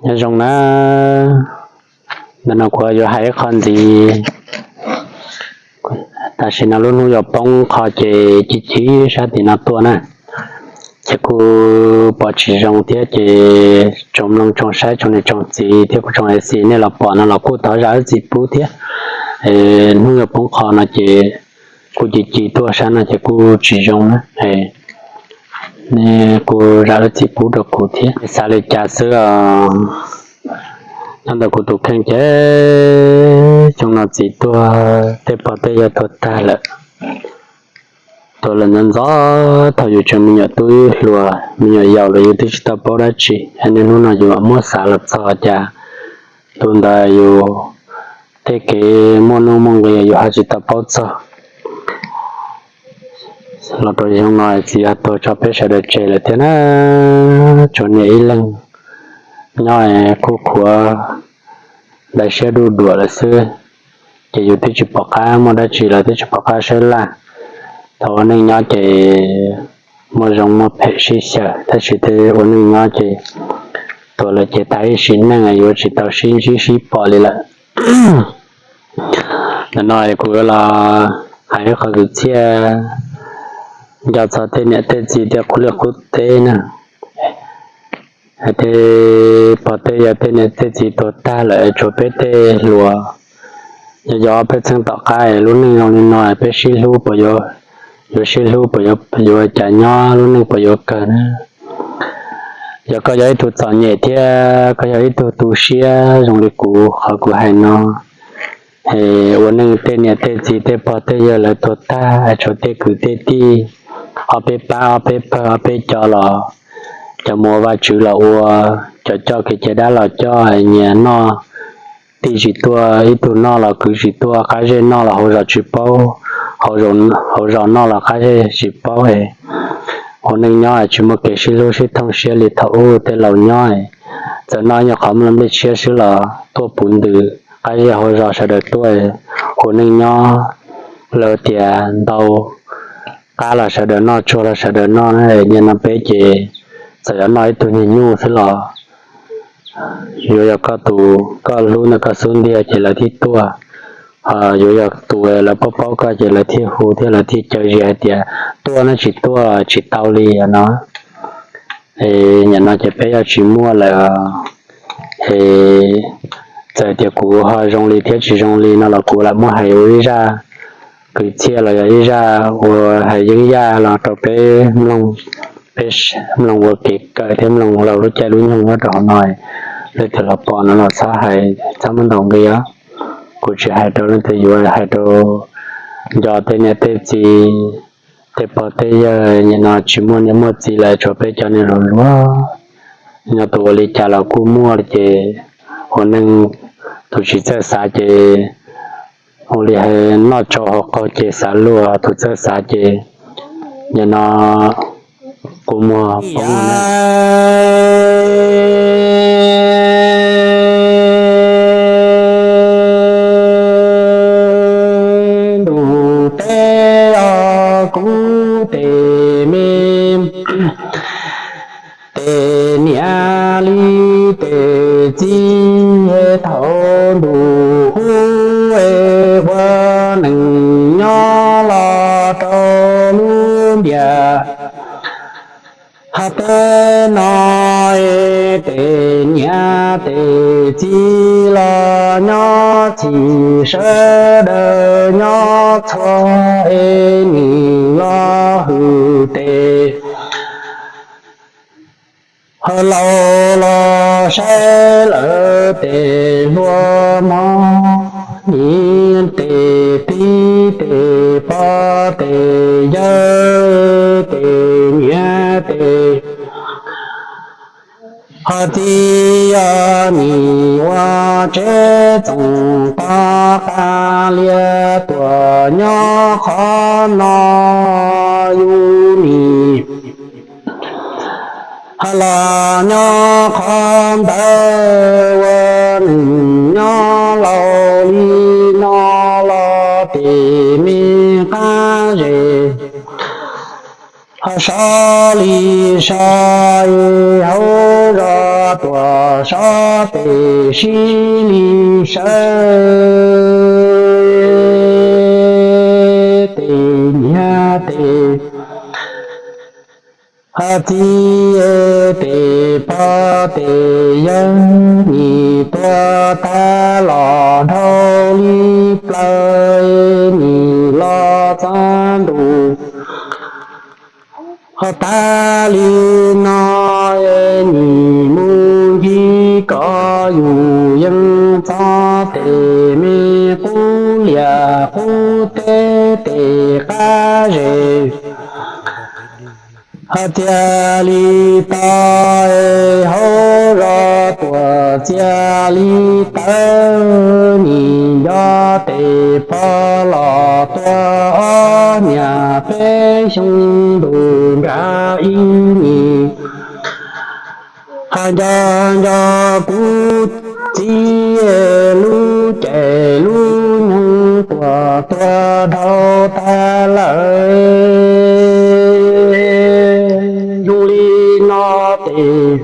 Nyob zoo na, ntawm no kuv yuav hais ib qho ntxiv. Tam sim no lub hnub yuav poob qho ces ci ci sab tim no tuaj na, ces kuj pom tsis zoo thiab ces tsoom mloog tsoom saib tsoom niam tsoom txiv thiab kuv tsoom A C nej los pom no los kuj thov zam lub txim pub thiab. Hnub yuav poob qho no ces kuj ci ci tuaj sab no ces kuj tsis zoo na. Nej kuj zam lub txim pub rau kuv thiab. Xav li cas xwb os, nyob ntawm kuv tus kheej ces xyoo no txiv tuag tej pog tej yawg tuag tag lawm. Tuag lawm ntxov ntxov, thaum yus tseem me nyuam tub hluas me nyuam yaus los yus twb tsis tau paub dab tsi, niaj hnub no yus muab xav los txog cas tus ntawd yus tej kev muaj nuj muaj nqis yus ho tsis tau paub txog. Los rau xyoo no txiv yog tuag tso peb sawv daws tseg lawm thiab na, tshuav niam ib leeg nyob kuj qhuav daim siab duj duam lawm xwb, ces yus twb tsis pom qab muaj dab tsi los twb tsis pom qab sab laj. Thaum ua neej nyob ces muaj zoo muaj phem sib xyaw, tab sis twb ua neej nyob ces tuag lawm ces tas ib sim neej yuav tsis tau sib ntsib sib pom li lawm. Ntawm no kuv yuav los hais ib qho kwv txhiaj nco txog tej niam tej txiv tej qub liaj qub teb na. Hais tej pog tej yawg tej niam tej txiv tuag tag lawm tshuav peb tej hluas, yog yog peb txheej tom qab lub neej zoo li no peb sib hlub puas yuav, yuav sib hlub puas yuav, yuav cas nyob lub neej puas yuav kawg na. Yog koj yog ib tug txom nyem thiab koj yog ib tug tu siab zoo li kuv qhov kuv hais no, ua neej tej niam tej txiv tej pog tej yawg lawv tuag tag tshuav tej kwv tej tij, ob peb pab ob peb pawg ob peb co los, cov mus ua Vajtswv los ua, cov coj kev cai dab los coj, nyias noj tij tsis tuaj, ib tug noj los kwv tsis tuaj, qab zej noj los hauv zos tsis paub, hauv zos noj los qab zej tsis paub. Ua neej nyob tsis muaj kev sib hlub sib thooj siab li thaum ub tej laus nyob, txawm noj nyuag qhov nplej tshiab xwb los tuaj puv ntws, qab zej hauv zos sawv daws tuaj. Ua neej nyob lawv tias ntau qab los sawv daws noj, tsuag los sawv daws noj, nim no peb ces txawm yuav noj ib tug nyuag nyuj xwb los yuav yog koj tus koj hlub ntawm koj xub ntiag ces lawv thiaj tuaj. Yuav yog tus lawv paub paub koj ces lawv thiaj hu thiab lawv thiaj caw zis hais tias tuaj no tsis tuaj tsis tau li no. Nim no ces peb yuav tsis muaj lawm. Txawm tias kuv ho zoo li thiab tsis zoo li no los kuv lam muab hais ua ib zaj kwv txhiaj los yog ib zaj uas hais yeeb yaj los rau peb mloog, peb mloog ua kev kawm thiab mloog laug lub caij lub nyoog nyob rau hauv no. Leej twg los pom no los txhob hais txhob muab ntaus nqi os. Kuv tsis hais rau leej twg yuav, hais rau nco tej niam tej txiv, tej pog tej yawg nim no tsis muaj niam muaj txiv lawm tshuav peb cov niag hluas hluas. Nyob tus ua li cas los kuj muaj ces ua neej tus tsis txawj xav ces ua li hais noj tsau haus qaug ces xav luag, tus txawj xav ces nim no kuj muag poob. Ntuj teb os kuv tes me, tes niam li tes txiv, thaum ntuj ub ua neej nyob los rau lub ntiaj teb no, tes niam tes txiv los nyob txhij sawv daws nyob txhua, es nim los hwm tes ho laus los saib lawm tes hluas mog, nim tes tij tes pog tes yawg tes niam tes ho txiv yog nim ua tsev txoos toj qab liag tuaj nyob qhov no, yus nim ho los nyob qhov ntawd ua neej nyob laus li no los tes me qab zej ho so li so hauv zog tuam sob tes sib li sawv, tes niam tes txiv, tes pog tes yawg, nim tuag tag los dhau li plaws, nim los txog ntuj. Ho tas li no, nim mus ncig kom yus yeej txog tes me qub liam qub teb tes qab zes. Ho txia li to, hauv zos tuam txia li tawv, nim nco tes pog los tuag ob niam peb xyoo ntus nrad ib nim. Ho nco nco kuv txiv lub caij lub nyoog tuam tuag dhau tag lawm. Zoo li no tes,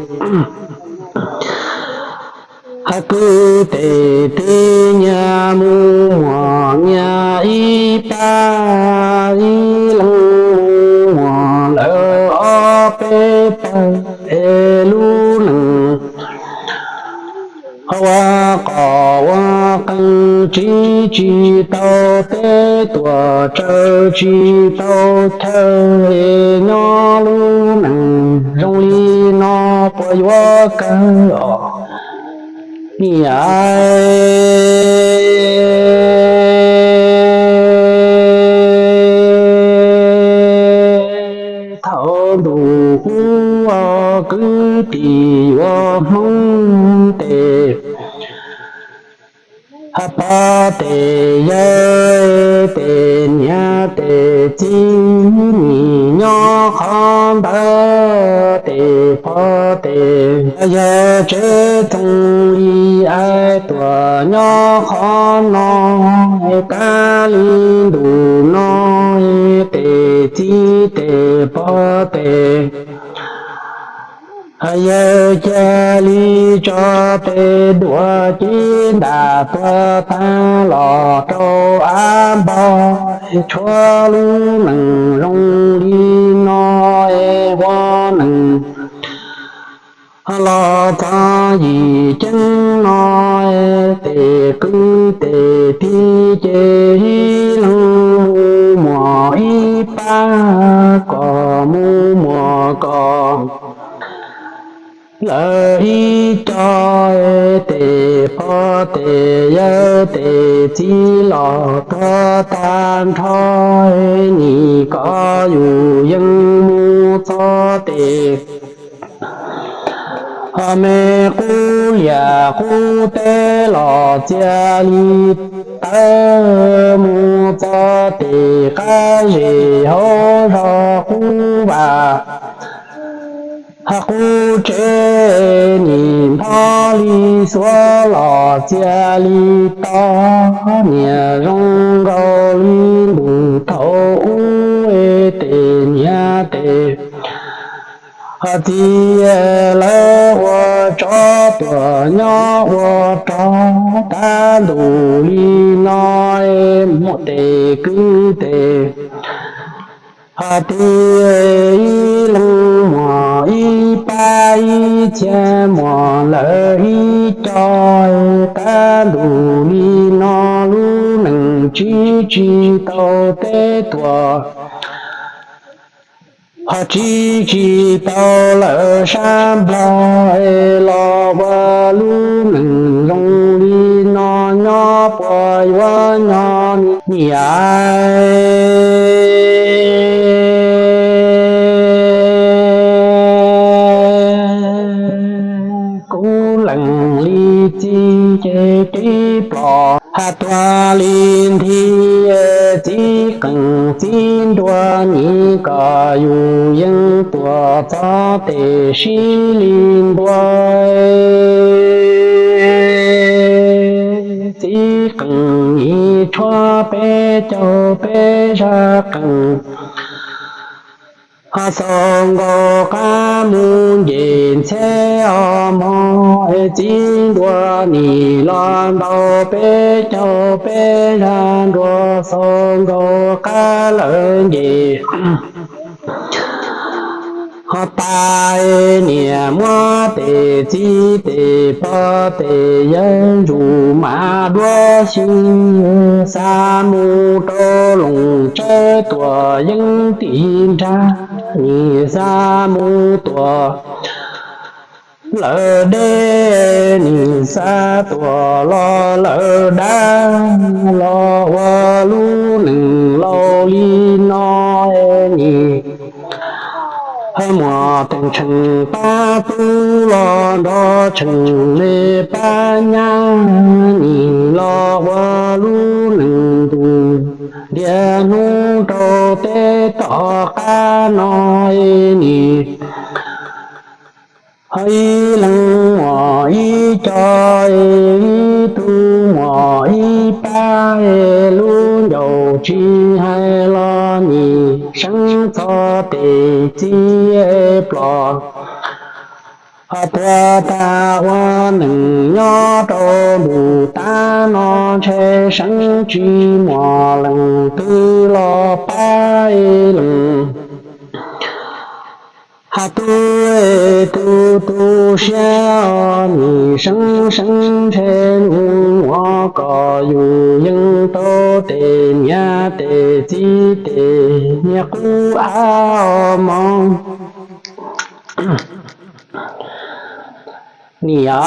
ho kwv tes tij nyias mus muam nyias ib pab, ib leeg mus muam lawm ob peb pawg, es lub neej ua qos ua qees tsis tsis tau teb tuam tsaws tsis tau chaw, nyob lub neej zoo li no puas yuav kawg os niam. Thaum ntuj ub kwv tij yuav Hmoob tes, ho pog tes yawg tes niam tes txiv, nim nyob qhov ntawd tes pog tes yawg tsev txoos li, ais tuam nyob qhov no, tas li ntuj no, tes txiv tes pog tes yawg cia li tso tes duav cev ntam tuag tag los rau av npog, tshuav lub neej zoo li no, ua neej los txog yim ceeb no, tes kwv tes tij ces ib leeg mus muam ib pab, kom mus muam kom lawv ib co, tes pog tes yawg tes txiv los tuag tag nrho, nim kom yus yeej mus txog tes, ho me qub liam qub teb los txia li tawv, mus txog tes qab zes hauv zos qub vam, ho qub tsev nim npog li xuav los txia li to, niam zoo nkaus li ntuj thaum ub, tes niam tes ho txiv lawv ua tsov tuam nyob ua rog, tas ntuj li no, muaj tes kwv tes ho tij, ib leeg muam ib pab, ib txhia muam lawv ib co, tas ntuj li no lub neej tsis tsis tau teb tuam, ho tsis tsis tau lawm sab nplog, los ua lub neej zoo li no nyob puas yuav nyob niam. Kuv lees li txiv ces tib plos, ho tuag li nthi, txiv qeej txiv nruas, nim kom yus yeej tuam txog tes sib li ntua. Txiv qeej nim tshuav peb caug peb zaj qeej, Ho xaus nkaus qab mus nce ntxheb os mog, es txiv nruas nim los ntaus peb caug peb zaj nruas xaus nkaus qab lawm nce. Ho tas niam muab tes txiv tes pog tes yawg ntsuj mas duab xyw, xa mus rau Loos Tsawb Tuam Yeeb tim nrag, nim xa mus Tuam lawm deb, nim xa Tuam los lawm dab, los ua lub neej laus li no, nim muam teem tsheej pab tub los nrog tsheej me pab nyab, nim los ua lub neej ntuj ntiag hnub rau teb tom qab no, nim ho ib leeg muaj ib co, ib tug muaj ib pab, lub ncauj tsis hais los nim seeb txog tes txiv plom. Ho tuag tag ua neej nyob rau ntuj tas no ntshe seeb tsis muaj leej twg los pab leej. Hais tub, tub tu siab os, nim seeb seeb ntshe nws muab kom yus yeej tau tes niam tes txiv tes niam qub av os mog. Niam,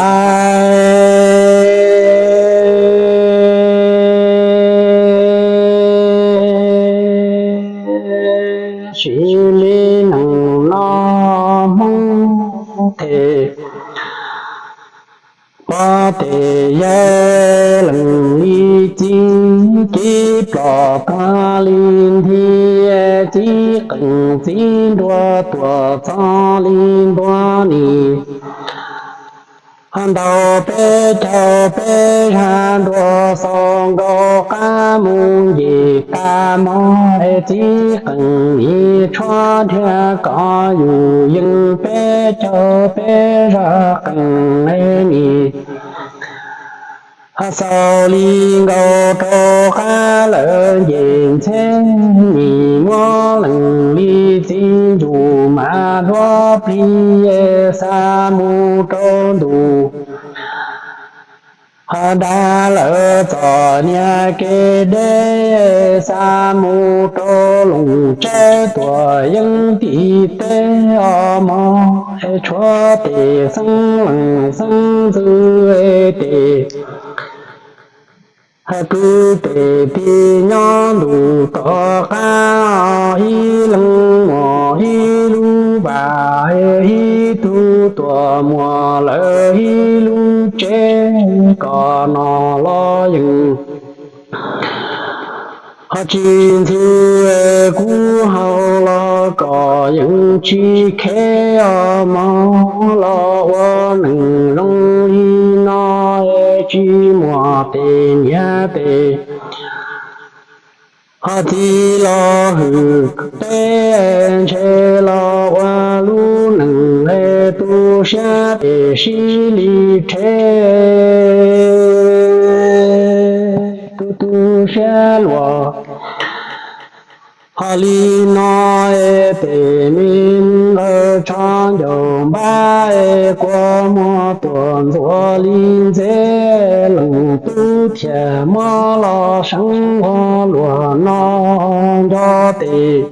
sim li neej no Hmoob them pog them yawg leej li txiv, txiv plom tag li nthi, txiv qeej txiv nruas tuam txog li ntua nim. Ho ntaus peb caug peb zaj nruas xaus nkaus qab mus nce tas mog, es txiv qeej nim tshuab nrhiav kom yus yeej peb caug peb zaj qeej nim. Ho xaus li nkaus rau qab lawm nce ntxheb, nim muab leej li txiv ntsuj mas duab plig, xa mus rau ntuj ho dag lawm txom nyem kev deb, xa mus rau Loos Tsawb Tuam Yeeb tim teb os mog, tshuav tes xeeb leej xeeb ntxwv tes, ho kwv tes tig nyob ntuj tom qab, ib leeg muaj ib lub vas, ib tug tuam muaj lawv ib lub tsev, kom noj los yeej ho tsis ntxhw, kub haus los kom yeej tsis khev os mog, los ua neej zoo li no, tsis muaj tes niam tes ho txiv los hwm peb, ntshe los ua lub neej tu siab tes sib li rhe, tu tu siab luag. Ho li no tes me nqawd tsho ncaus npab, kua muag tuam ntxuav li ntxeb, leej tub thiaj muab los seev ua luag no nco tes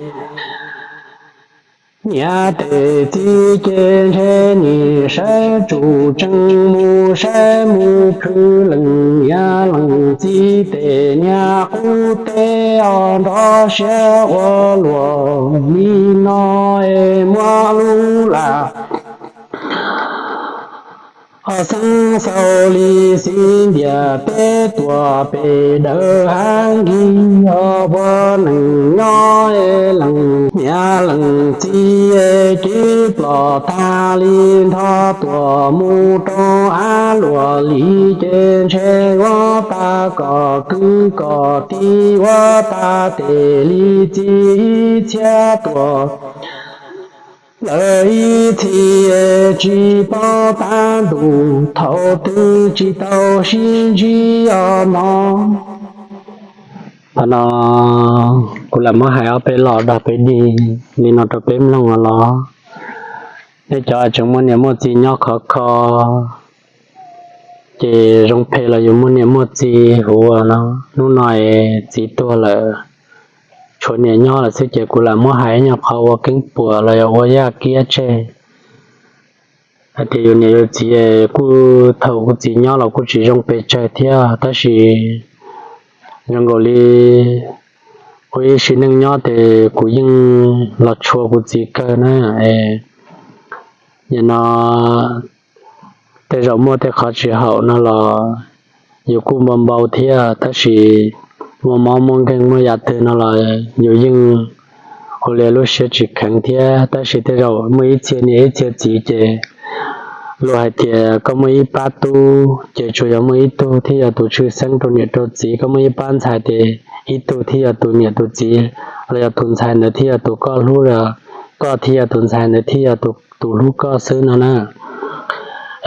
niam tes txiv ces ntshe nim sawv tsuj tsees mus saib mus plhws leej niam leej txiv tes niam qub teb os, nrov siab ua luag li no es muab lub lam ho xeeb xaus li xib ntiag teb tuam pem dawm hav nkig os, ua neej nyob es leej niam leej txiv ces plom tag li nrho tuam mus rau av luam li ces ntshe ua tag kom kwv kom tij, ua tag tes li txiv ib txhiab tuam Lawv ib txhis tsis paub tab ntuj, thaum twg tsis tau sib ntsib os no. Qhov no kuv lam muab hais ob peb los dag peb dig li no rau peb mloog no los, nej cov tseem muaj niam muaj txiv nyob khov kho, ces zoo phem los yus muaj niam muaj txiv huv no. Hnub no es txiv tuag lawm, tshuav niam nyob lawm xwb, ces kuv lam muab hais nyuag qhov ua keeb puas los yog ua yaj kiab tseg. Hais tias yus niam yus txiv kuj, thaum kuv txiv nyob los kuj tsis zoo pes tsawg thiab, tab sis zoo nkaus li ua ib sim neej nyob ces kuv yeej los tshua kuv txiv kawg na. Nim no tej zaum muaj tej qhov tsis haum no los yus kuj npau npau thiab, tab sis muaj mob muaj nkeeg muaj yam twg no los yus yeej ua li lub siab tsis kheev thiab. Tab sis tej zaum muaj ib txhia niam ib txhia txiv ces luag hais tias koj muaj ib pab tub ces tsuas yog muaj ib tug thiaj yog tus tshwj xeeb rau niam rau txiv, koj muaj ib pab ntxhais ces ib tug thiaj yog tus niam tus txiv, los yog tus ntxhais ntawd thiaj yog tus koj hlub, los koj thiaj yog tus ntxhais ntawd thiaj yog tus hlub koj xwb no na.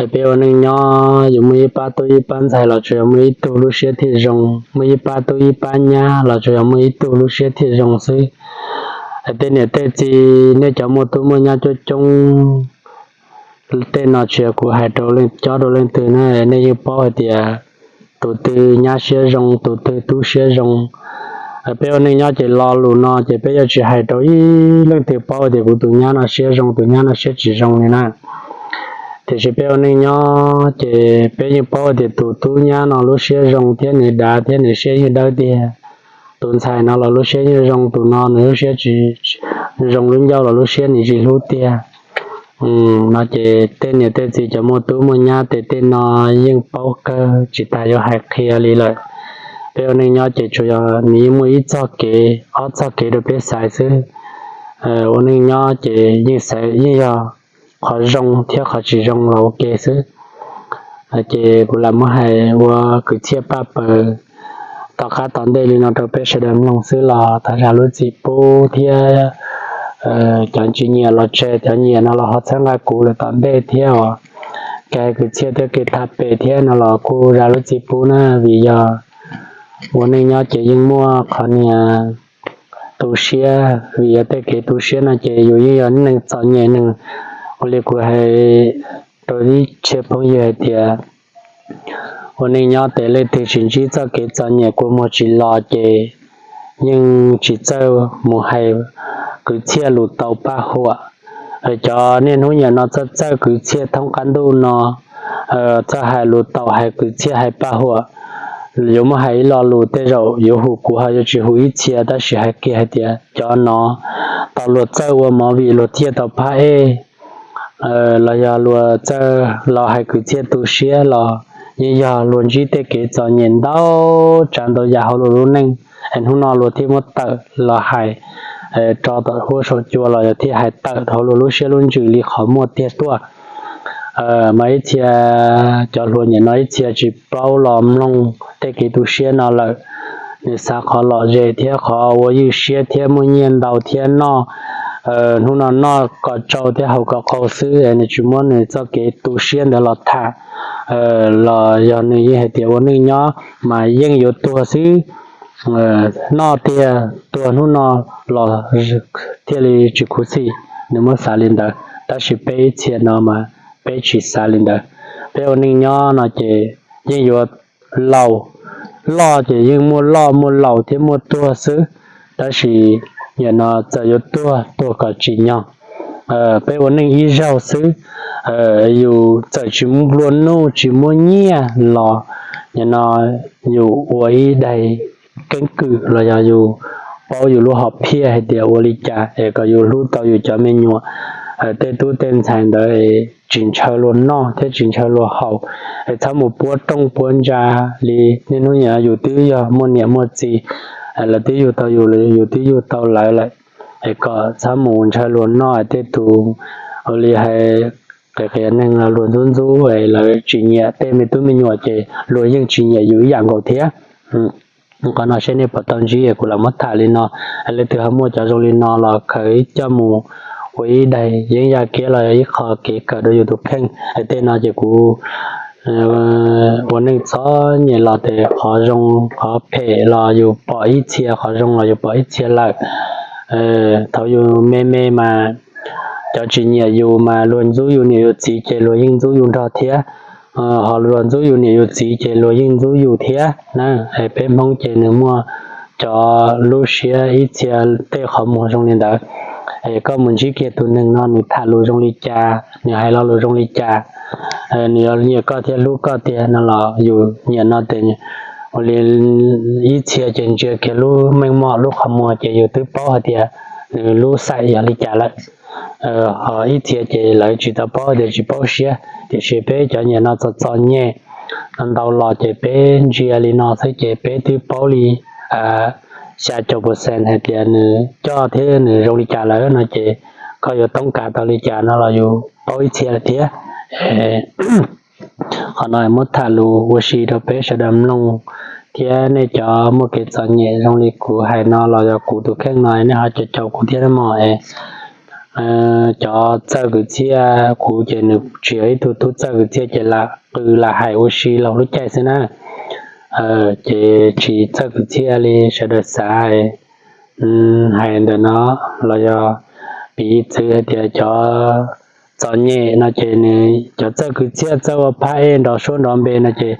Es peb ua neej nyob yus muaj ib pab tub ib pab ntxhais los tsuas yog muaj ib tug lub siab thiaj zoo, muaj ib pab tub ib pab nyab los tsuas yog muaj ib tug lub siab thiaj zoo xwb. Es tej niam tej txiv nej cov muaj tub muaj nyab coob coob, tej no tsis yog kuv hais rau leej cob rau leej twg na, nej yeej paub hais tias tus twg nyab siab zoo tus twg tub siab zoo. Peb ua neej nyob ces lo lus no ces peb yuav tsis hais rau ib leej twg paub tias kuv tus nyab no siab zoo tus nyab no siab tsis zoo li na. Tiam sis peb ua neej nyob ces peb yeej paub tias tus tub nyab no lub siab zoo thiab nws dav thiab nws siab yeej dawb tiag. Tus ntxhais no los lub siab yeej zoo, tus no nws lub siab tsis zoo, lub ncauj los lub siab nws tsis hlub tiag. No ces tej niam tej txiv cov muaj tub muaj nyab ces tej no yeej paub kawg tsis tas yuav hais qhia li lawm. Peb ua neej nyob ces tsuas yog nws yeej muaj ib txoj kev ob txoj kev rau peb xaiv xwb. Ua neej nyob ces yeej xaiv yeej yog qhov zoo thiab qhov tsis zoo los ua ke xwb. Ces kuv lam muab hais ua kwv txhiaj paj paws tom qab tom ntej li no rau peb sawv daws mloog xwb los thov zam lub txim pub thiab. Cov tsis nyiam los tseg, cov nyiam no los ho txhawb nqa kuv lawm tom ntej thiab os. Kev hais kwv txhiaj thiab kev tham pem thiab no los kuj zam lub txim pub na, vim yog ua neej nyob ces yeej muaj qhov niag tu siab, vim yog tej kev tu siab no ces yus yeej yog neeg txom nyem neeg. Ua li kuv hais rau ib txhia phooj ywg hais tias ua neej nyob ces leej twg tsis ntsib txoj kev txom nyem kua muag tsis los ces yeej tsis txawj mus hais kwv txhiaj lus tau paj huam. Cov niaj hnub nim no txawj txawj kwv txhiaj thoob qab ntuj no, txawj hais lus tau hais kwv txhiaj hais paj huam, yuav muab hais ib lo lus tej zaum yuav hu kuv ho yuav tsis hu ib txhia, tab sis hais kiag hais tias cov no tau luag txawj ua movie luag thiaj tau phab ej, los yog luag txawj los hais kwv txhiaj tu siab los yeej yog luag ntsib tej kev txom nyem ntau tsav ntau yam hauv luag lub neej, es hnub no luag thiaj muab tawm los hais rau tom huab saum cua los yog thiaj hais tawm hauv luag lub siab lub ntsws li qhov muaj tiag tuaj. Mas ib txhia cov hluas nim no ib txhia tsis paub los mloog tej kev tu siab no lawm, nws xav qhov lom zem thiab qhov ua ywj siab thiab muaj nyiaj ntau thiab noj, hnub no noj kom tsau thiab haus kom qau xwb, nws tsis muab nws txoj kev tu siab ntawd los tham, los yog nws yeej hais tias ua neej nyob mas yeej yuav tuag xwb, noj tiag tuag hnub no los thiaj li tsis khuv xim, nws muab xav li ntawd. Tab sis peb ib txhia no mas peb tsis xav li ntawd. Peb ua neej nyob no ces yeej yuav laus, loj ces yeej muaj loj muaj laus thiab muaj tuag xwb, tab sis nim no txawm yuav tuag tuag kom tsim nyog. Peb ua neej ib zaug xwb, yus txawm tsis muaj nplua nuj tsis muaj nyiaj los nim no yus ua ib daim keeb kwm los yog yus paub yus lub hom phiaj hais tias ua li cas es kom yus hlub tau yus cov me nyuam, tej tub tej ntxhais ntawd tsis ntshaw luag noj thiab tsis ntshaw luag haus. Es txhob mus puab rooj puab ntsa li niaj hnub nim no yus twb yog muaj niam muaj txiv, lawv twb yug tau yus, yus twb yug tau lawv lawm, es kom txhob mus ntshaw luag noj. Tej tus ua li hais qias qias neeg los luag ntxub ntxub es lawv tsis nyiam tej me tub me nyuam ces luag yeej tsis nyiam yus ib yam nkaus thiab. Qhov no seb nej puas tau ntsib, kuv lam muab tham li no. Leej twg ho muaj cov zoo li no los khaws coj mus ua ib daim yeeb yaj kiab los yog ib qho kev kawm rau yus tus kheej. Tej no ces kuv ua neej txom nyem los ces qhov zoo qhov phem los yus pom ib txhia, qhov zoo los yus pom ib txhia lawm. Thaum yus me me mas cov tsis nyiam yus mas luag ntxub yus niam yus txiv ces luag yeej ntxub yus nrog thiab. Ho luag ntxub yus niam yus txiv ces luag yeej ntxub yus thiab na. Peb Hmoob ces nws muaj cov lub siab ib txhia tej qhov muag zoo li ntawd. Es koj mus ntsib kiag tus neeg no nws tham lus zoo li cas, nws hais lo lus zoo li cas, nws yuav nyiam koj thiab hlub koj tiag no los yus nyiam no ces ua li ib txhia ces ntsia kiag lub meej mom lub qhov muag ces yus twb paub hais tias nws lub xaim yog li cas lawm. Ho ib txhia ces lawv tsis tau paub tias tsis paub siab, tiam sis peb cov nyiam no txom txom nyem ntau los ces peb ntsia li no xwb ces peb twb paub li xya caum percent hais tias nws coj thiab nws zoo li cas lawm no ces koj yuav toob kav tau li cas no los yus paub ib txhia lawm thiab. Qhov no muab tham lus ua si rau peb sawv daws mloog, thiab nej cov muaj kev txom nyem zoo li kuv hais no los yog kuv tus kheej no nej ho caum caum kuv thiab mog. Cov txawj kwv txhiaj, kuv ces nws tsis yog ib tug tub txawj kwv txhiaj ces lam qw lam hais ua si los lub caij xwb na. Ces tsis txawj kwv txhiaj li sawv daws xav hais ntawm no los yog piv txwv hais tias cov txom nyem no ces nws cov txawj kwv txhiaj txawj ua phab ej nrov suab nrov npe no ces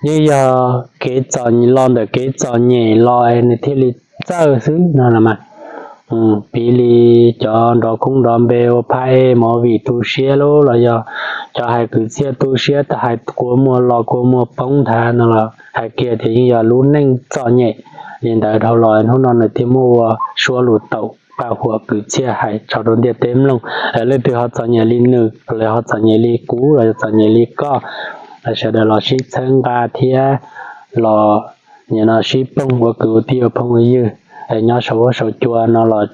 yeej yog kev txom los ntawm kev txom nyem los es nws thiaj li txawj xwb no los mas. Piv li cov nrov koob nrov npe ua phab ej movie tu siab lub los yog cov hais kwv txhiaj tu siab hais kua muag los kua muag poob nthav no los hais kiag tias yeej yog lub neej txom nyem li ntawd dhau los hnub no nws thiaj muaj ua suab lus taum paj huam kwv txhiaj hais tso rau ntiaj teb mloog. Leej twg ho txom nyem li nws, los ho txom nyem li kuv, los yog txom nyem li koj, sawv daws los sib txhawb nqa thiab los nim no sib ploog ua kwv ua tij ua phooj ua ywg. Nyob saum huab saum cua no los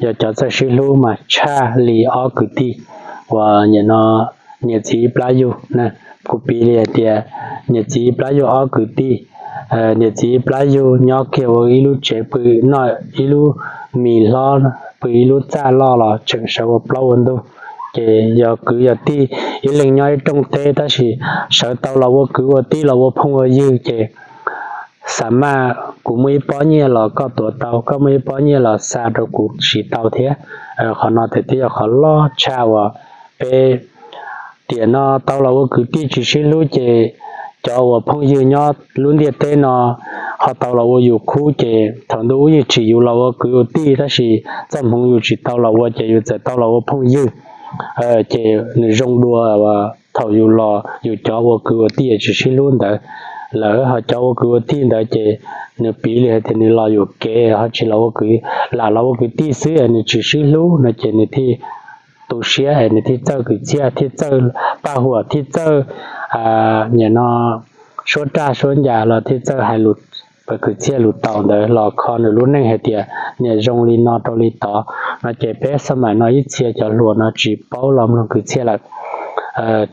yog cov txawj sib hlub mas tshaj li ob kwv tij uas nim no niam txiv ib plab yug na. Kuv piv li hais tias niam txiv ib plab yug ob kwv tij, niam txiv ib plab yug nyob kiag ua ib lub tsev pw, noj ib lub mis hlob pw ib lub txaj loj los tseem sawv ua plaub ua ntug. Ces yog kwv yog tij ib leeg nyob ib rooj teb tab sis sawv tau los ua kwv ua tij los ua phooj ua ywg ces xav maj kuv muaj ib pob nyiaj los koj tuav tau, koj muaj ib pob nyiaj los xa rau kuv siv tau thiab. Qhov no ces twb yog qhov loj tshaj uas peb tiam no tau los ua kwv tij tsis sib hlub ces cov uas phooj ywg nyob lub ntiaj teb no ho tau los ua yus khub ces thaum ntuj ub yeej tsim yus los ua kwv ua tij tab sis txoj hmoov yus tsis tau los ua ces yus txawm tau los ua phooj ywg. Ces nws zoo dua thaum yus los yus cov ua kwv ua tij tsis sib hlub ntawd lawm, ho cov ua kwv ua tij ntawd ces nws piv li hais tias nws los yuam kev ho tsis los ua kwv, lam los ua kwv tij xwb es nws tsis sib hlub no ces nws thiaj tu siab es nws thiaj txawj kwv txhiaj, thiaj txawj paj huam, thiaj txawj nim no suab raj suab ncas los thiaj txawj hais lus kwv txhiaj lus taum ntawd los kho nws lub neej hais tias niam zoo li no rau li tod no ces peb xab maim no ib txhia cov hluas no tsis paub los mloog kwv txhiaj lawm,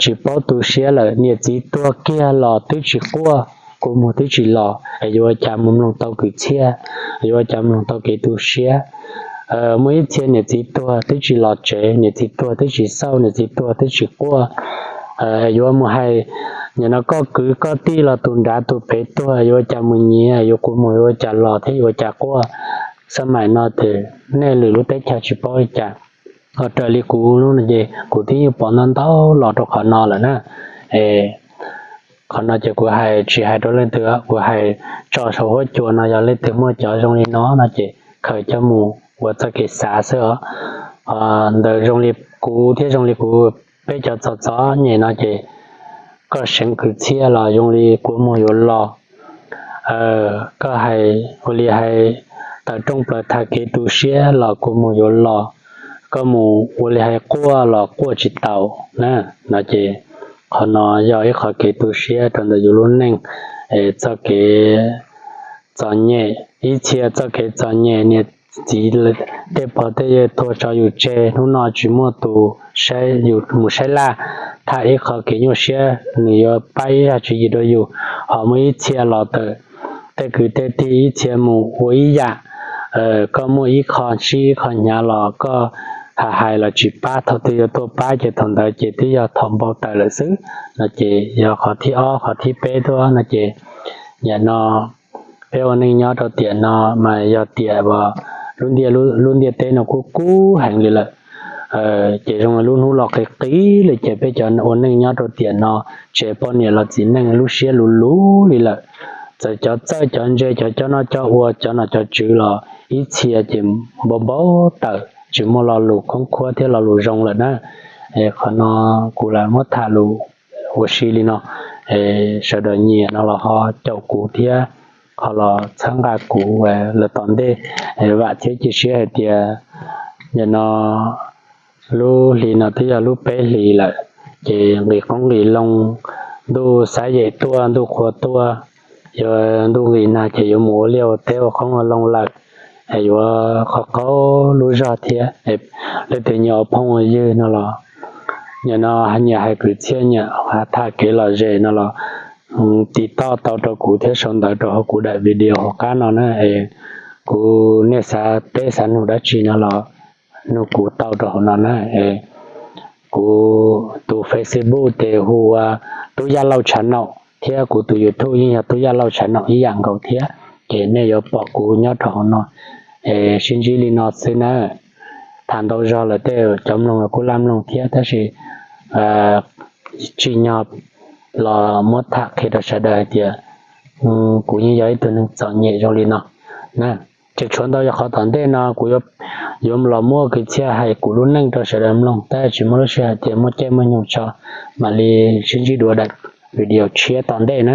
tsis paub tu siab lawm, niam txiv tuag kiag los twb tsis quaj, kua muag twb tsis los es yuav ua cas mus mloog tau kwv txhiaj, yuav ua cas mloog tau kev tu siab. Muaj ib txhia niam txiv tuag twb tsis los tsev, niam txiv tuag twb tsis xauj, niam txiv tuag twb tsis quaj, yuav mus hais nim no koj kwv koj tij los tus nrad tus pem tuag yuav ua cas mus nyiav, yuav kua muag yuav ua cas los thiab yuav ua cas quaj. Xab maim no ces nej lwm lub teb chaws tsis paub li cas. Ho raws li kuv lub no ces kuv twb yeej pom ntau ntau los rau qhov no lawm na. Qhov no ces kuv hais tsis hais rau leej twg, kuv hais tso saum huab cua no, yog leej twg muaj cov zoo li no no ces khaws coj mus ua txoj kev xav xwb os. Ntawm zoo li kuv thiab zoo li kuv, peb cov txom txom nyem no ces koj seev kwv txhiaj los zoo li kua muag yuav los, koj hais ua li hais tawm rooj plaws tham kev tu siab los kua muag yuav los, koj mus ua li hais quaj los quaj tsis taus na. No ces qhov no yog ib qhov kev tu siab rau ntawm yus lub neej. Txoj kev txom nyem, ib txhia txoj kev txom nyem niam txiv tej pog tej yawg tuag tso yus tseg, hnub no tsis muaj tus saib yus mus saib laj, tham ib qho kev nyuaj siab nws yuav pab ib zaj tswv yim rau yus. Ho muaj ib txhia los tawm tej kwv tej tij, ib txhia mus ua ib yam, koj muaj ib qho sib ib qho hnyav los koj tham hais los tsis pab, thaum twg yuav tuaj pab ces thaum ntawd ces twb yog thaum npau taws lawm xwb no ces yog qhov thib ob, qhov thib peb tuaj no ces nim no peb ua neej nyob rau tiam no mas yog tiam uas lub ntiaj, lub ntiaj teb no kuj kub heev li lawm. Ces zoo li lub hnub los qis qis li ces peb cov ua neej nyob rau tiam no ces poj niam los txiv neej lub siab luv luv li lawm. Txawm cov txawj cov ntse, cov coj noj coj ua, cov nom cov tswv los ib txhia ces npau npau taws, tsis muaj lo lus khoob khuab thiab lo lus zoo lawm na. Qhov no kuv lam muab tham lus ua si li no, sawv daws nyiam no los ho caum kuv thiab, ho los txhawb nqa kuv lawm tom ntej. Vam thiab cia siab hais tias nim no lub hli no twb yog lub peb hlis lawm, ces nqis qoob nqis loo, ntuj xab yem tuaj, ntuj qhua tuaj, yuav ntuj nqis nag ces yuav mus ua liaj ua teb ua qoob ua loo lawm, yuav qaug qaug lub zog thiab. Leej twg nyiam ua phooj ua ywg no los, nim no nyiam hais kwv txhiaj, nyiam tham kev lom zem no los tiv toj tau rau kuv thiab sau ntawv rau hauv kuv daim video hauv qab no na. Kuv, nej xav teb xav nug dab tsi no los nug kuv tau rau hauv no na. Kuv tus Facebook ces hu ua Tub Yaj Lauj Tshav Naum thiab kuv tus YouTube yeej yog Tub Yaj Lauj Tshav Naum ib yam nkaus thiab, ces nej yuav pom kuv nyob rau hauv no. Sib ntsib li no xwb na. Tham ntau zog lawm tej cov mloog los kuj laj mloog thiab, tab sis tsim nyog los muab tham qhia rau sawv daws hais tias kuv yeej yog ib tug neeg txom nyem zoo li no na. Ces tshuav ntau yog qhov tom ntej no kuv yuav los muab kwv txhiaj hais kuv lub neej rau sawv daws mloog, tab sis tsis muaj lub sij hawm tias muaj caij muaj nyoog tso, mam li sib ntsib dua daim video tshiab tom ntej na.